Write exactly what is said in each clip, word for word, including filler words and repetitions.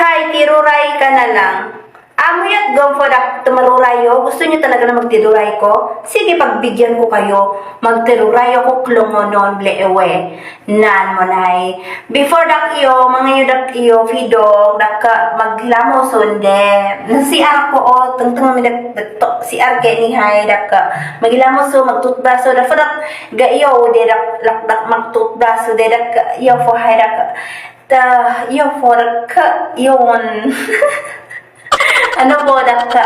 Tay, tiruray ka na lang. Amuyot gom fo dak témérurayo, gusto nyo talaga na magtiruray ko? Sige, pagbigyan ko kayo, magtiruray ako klongonon bleewe. Nan mo nay. Before dak iyo, mangayo dak iyo, fidong, dak ka maglamo sunde. Nasiar ko o, tengteng mi dak, dak to, siar ke ni hay, dak ka magilamo su, magtutbras su, dak fo dak ga iyo, de dak, dak, dak magtutbras su, de dak ka iyo fo hay, dak ka, ta, iyo fo dak ka, iyo won. Ano po dak ka?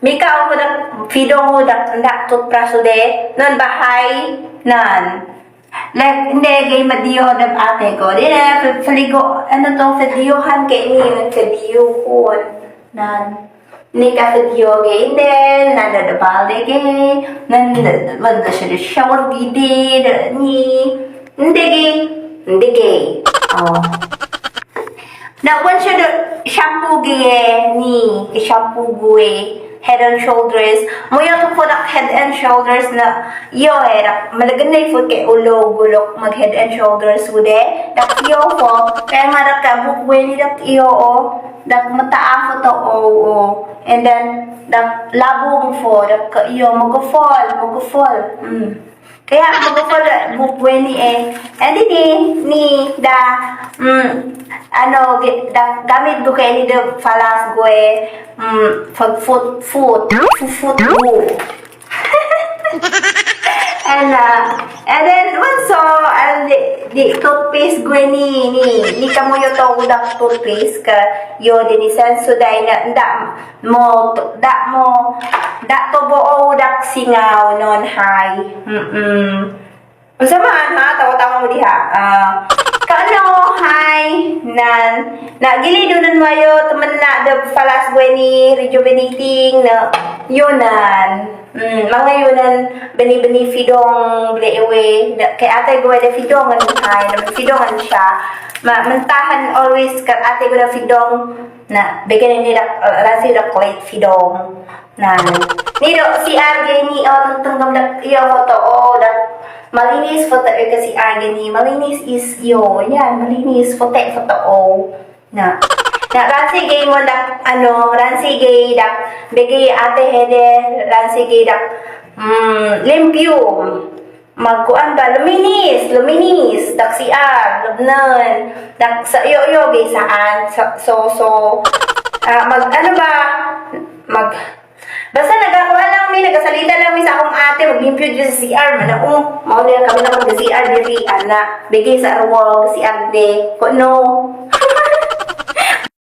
Mika o dak, fidong o dak, nda tutbras su de, non bahay, nan. Like, ende gey médiyo dob ate ko. Di na, fe-, féligo, ano to, fédiyohan ke ni, fédiyohon. Nan, ni ka fédiyo gey, ende, nan da, da bale gey, nan, nan, nan da siya, da shower gidi, da ni, ende gey, ende gey. Oh. Na, wan siya do shampoo geye ni, i shampoo guwe, Head and Shoulders. Moyo to fo dak Head and Shoulders na, iyo e, dak, malagénay fo ke ulo, gulok, mag Head and Shoulders wu de, dak iyo fo, kaya nga dak ka buk we ni dak iyo o, dak mataaf fo to o, o. And then, dak labong fo, dak ka iyo, magufol, magufol. Hmm. Kaya magufol buk we ni e. And then ni, ni da, mm, ano, gi-, da, gamit ko kay ni da falas guwe, mm, fag foot, foot, foot, foot gu. And, uh, and then, onso, and di, di toothpaste guwe ni, ni, ni kamoyo to udak toothpaste ka, yo, di ni senso day na, nda, mo, da mo, da to bo o dak singaw non hay. Mm-mm. Unsa man ha, tawa-tawa mo diha. Ah, kaano hay nan, na gilidu nan mayo temen na de falas guwe ni, rejuvenating na yunan. Hmm, mangayunan beni-beni fidong bleewe, da, kay ate guwe de fidong ngan hay, na fidong ngan siya. Ma, mentahan always kar ate guwe de fidong, na, begini ni dak, rasi dak kulit fidong. Na, ni do C R gini, oh, tengteng gom dak, iyo, foto, oh, dak, malinis foto, eh, ke C R gini, malinis is, iyo, yan, malinis foto, foto, oh. Na, na, ransi gay mo dak, ano, ransi gay dak, begay ate hede, ransi gay dak, mm, limpyo. Magkuan ba, luminis, luminis, dak C R, lubnén, dak sa iyo-iyo gay saan, sa, so, so, ah, mag, ano ba, mag, basta nagakuan lang mi, nagasalita lang mi sa akong ate, maglimpyo diri sa C R, mana, oh, mao na kami lang mag-C R diri, ana, bigay sa ruwag, C R de, ko, no.